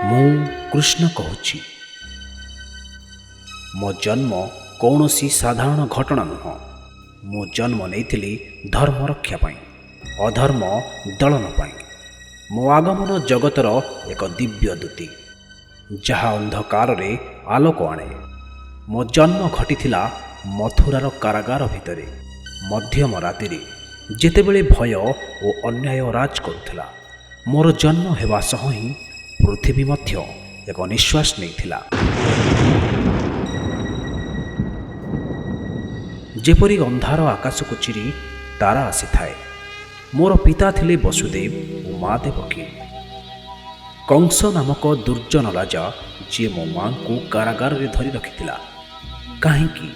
ମୁଁ କୃଷ୍ଣ କହୁଛି। ମୋ ଜନ୍ମ କୌଣସି ସାଧାରଣ ଘଟଣା ନୁହଁ। ମୁଁ ଜନ୍ମ ନେଇଥିଲି ଧର୍ମ ରକ୍ଷା ପାଇଁ, ଅଧର୍ମ ଦଳନ ପାଇଁ। ମୋ ଆଗମନ ଜଗତର ଏକ ଦିବ୍ୟ ଦୂତି, ଯାହା ଅନ୍ଧକାରରେ ଆଲୋକ ଆଣେ। ମୋ ଜନ୍ମ ଘଟିଥିଲା ମଥୁରାର କାରାଗାର ଭିତରେ, ମଧ୍ୟମ ରାତିରେ, ଯେତେବେଳେ ଭୟ ଓ ଅନ୍ୟାୟ ରାଜ କରୁଥିଲା। ମୋର ଜନ୍ମ ହେବା ସହ ହିଁ ପୃଥିବୀ ମଧ୍ୟ ଏକ ନିଶ୍ୱାସ ନେଇଥିଲା। ଯେପରି ଅନ୍ଧାର ଆକାଶକୁ ଚିରି ତାରା ଆସିଥାଏ। ମୋର ପିତା ଥିଲେ ବସୁଦେବ ଓ ମା ଦେବକୀ। କଂସ ନାମକ ଦୁର୍ଜନ ରାଜା, ଯିଏ ମୋ ମାଙ୍କୁ କାରାଗାରରେ ଧରି ରଖିଥିଲା। କାହିଁକି?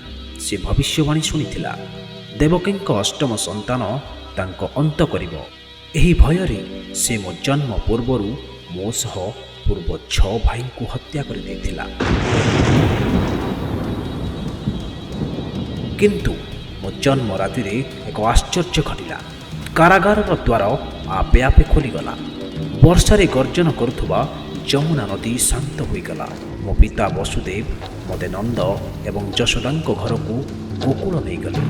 ସେ ଭବିଷ୍ୟବାଣୀ ଶୁଣିଥିଲା, ଦେବକୀଙ୍କ ଅଷ୍ଟମ ସନ୍ତାନ ତାଙ୍କ ଅନ୍ତ କରିବ। ଏହି ଭୟରେ ସେ ମୋ ଜନ୍ମ ପୂର୍ବରୁ ମୋ ସହ ପୂର୍ବ 6 ଭାଇଙ୍କୁ ହତ୍ୟା କରିଦେଇଥିଲା। କିନ୍ତୁ ମୋ ଜନ୍ମ ରାତିରେ ଏକ ଆଶ୍ଚର୍ଯ୍ୟ ଘଟିଲା। କାରାଗାରର ଦ୍ୱାର ଆପେ ଆପେ ଖୋଲିଗଲା। ବର୍ଷାରେ ଗର୍ଜନ କରୁଥିବା ଯମୁନା ନଦୀ ଶାନ୍ତ ହୋଇଗଲା। ମୋ ପିତା ବସୁଦେବ ମୋତେ ନନ୍ଦ ଏବଂ ଯଶୋଦାଙ୍କ ଘରକୁ ଗୋକୁଳ ନେଇଗଲେ।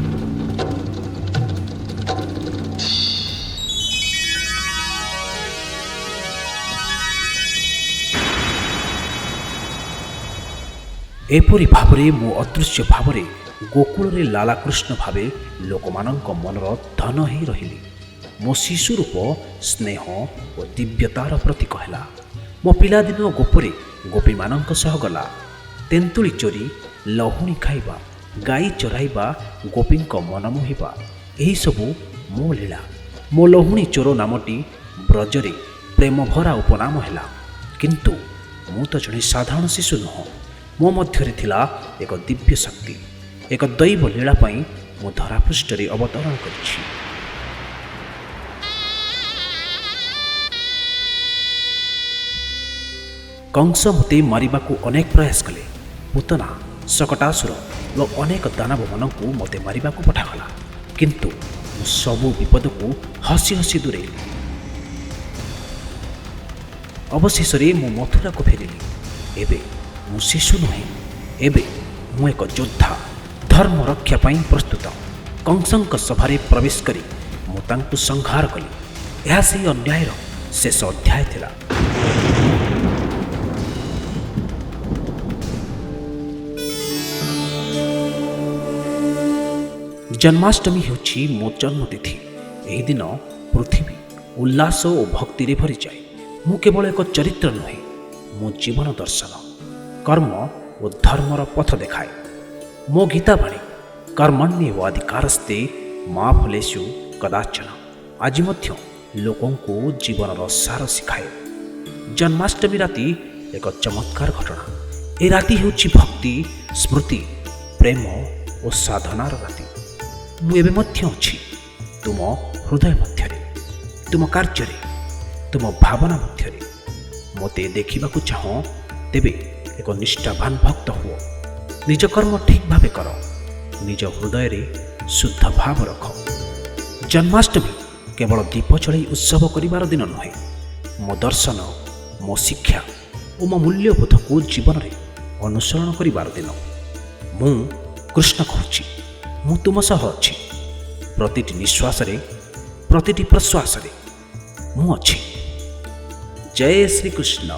ଏପରି ଭାବରେ ମୁଁ ଅଦୃଶ୍ୟ ଭାବରେ ଗୋକୁଳରେ ଲାଲାକୃଷ୍ଣ ଭାବେ ଲୋକମାନଙ୍କ ମନର ଧନ ହେଇ ରହିଲି। ମୋ ଶିଶୁ ରୂପ ସ୍ନେହ ଓ ଦିବ୍ୟତାର ପ୍ରତୀକ ହେଲା। ମୋ ପିଲାଦିନ ଗୋପରେ ଗୋପୀମାନଙ୍କ ସହ ଗଲା। ତେନ୍ତୁଳି ଚୋରି, ଲହୁଣୀ ଖାଇବା, ଗାଈ ଚରାଇବା, ଗୋପୀଙ୍କ ମନ ମୋହିବା, ଏହିସବୁ ମୋ ଲୀଳା। ମୋ ଲହୁଣୀ ଚୋର ନାମଟି ବ୍ରଜରେ ପ୍ରେମଭରା ଉପନାମ ହେଲା। କିନ୍ତୁ ମୁଁ ତ ଜଣେ ସାଧାରଣ ଶିଶୁ ନୁହଁ। ମୋ ମଧ୍ୟରେ ଥିଲା ଏକ ଦିବ୍ୟ ଶକ୍ତି। ଏକ ଦୈବ ଲୀଳା ପାଇଁ ମୁଁ ଧରାପୃଷ୍ଠରେ ଅବତରଣ କରିଛି। କଂସ ମୋତେ ମାରିବାକୁ ଅନେକ ପ୍ରୟାସ କଲେ। ପୁତନା, ଶକଟାସୁର ଓ ଅନେକ ଦାନବମାନଙ୍କୁ ମୋତେ ମାରିବାକୁ ପଠାଗଲା। କିନ୍ତୁ ମୁଁ ସବୁ ବିପଦକୁ ହସି ହସି ଦୂରେଇଲି। ଅବଶେଷରେ ମୁଁ ମଥୁରାକୁ ଫେରିଲି। ଏବେ ମୁଁ ଶିଶୁ ନୁହେଁ, ଏବେ ମୁଁ ଏକ ଯୋଦ୍ଧା, ଧର୍ମ ରକ୍ଷା ପାଇଁ ପ୍ରସ୍ତୁତ। କଂସଙ୍କ ସଭାରେ ପ୍ରବେଶ କରି ମୁଁ ତାଙ୍କୁ ସଂହାର କଲି। ଏହା ସେହି ଅନ୍ୟାୟର ଶେଷ ଅଧ୍ୟାୟ ଥିଲା। ଜନ୍ମାଷ୍ଟମୀ ହେଉଛି ମୋ ଜନ୍ମତିଥି। ଏହି ଦିନ ପୃଥିବୀ ଉଲ୍ଲାସ ଓ ଭକ୍ତିରେ ଭରିଯାଏ। ମୁଁ କେବଳ ଏକ ଚରିତ୍ର ନୁହେଁ, ମୋ ଜୀବନ ଦର୍ଶନ, କର୍ମ ଓ ଧର୍ମର ପଥ ଦେଖାଏ। ମୋ ଗୀତାବାଣୀ କର୍ମଣ୍ୟେବ ଅଧିକାରସ୍ତେ ମା ଫଲେଷୁ କଦାଚନ ଆଜି ମଧ୍ୟ ଲୋକଙ୍କୁ ଜୀବନର ସାର ଶିଖାଏ। ଜନ୍ମାଷ୍ଟମୀ ରାତି ଏକ ଚମତ୍କାର ଘଟଣା। ଏ ରାତି ହେଉଛି ଭକ୍ତି, ସ୍ମୃତି, ପ୍ରେମ ଓ ସାଧନାର ରାତି। ମୁଁ ଏବେ ମଧ୍ୟ ଅଛି ତୁମ ହୃଦୟ ମଧ୍ୟରେ, ତୁମ କାର୍ଯ୍ୟରେ, ତୁମ ଭାବନା ମଧ୍ୟରେ। ମୋତେ ଦେଖିବାକୁ ଚାହଁ ତେବେ ଏକ ନିଷ୍ଠାବାନ ଭକ୍ତ ହୁଅ। ନିଜ କର୍ମ ଠିକ୍ ଭାବେ କର। ନିଜ ହୃଦୟରେ ଶୁଦ୍ଧ ଭାବ ରଖ। ଜନ୍ମାଷ୍ଟମୀ କେବଳ ଦୀପ ଜଳାଇ ଉତ୍ସବ କରିବାର ଦିନ ନୁହେଁ। ମୋ ଦର୍ଶନ, ମୋ ଶିକ୍ଷା ଓ ମୋ ମୂଲ୍ୟବୋଧକୁ ଜୀବନରେ ଅନୁସରଣ କରିବାର ଦିନ। ମୁଁ କୃଷ୍ଣ କହୁଛି, ମୁଁ ତୁମ ସହ ଅଛି। ପ୍ରତିଟି ନିଶ୍ୱାସରେ, ପ୍ରତିଟି ପ୍ରଶ୍ୱାସରେ ମୁଁ ଅଛି। ଜୟ ଶ୍ରୀକୃଷ୍ଣ।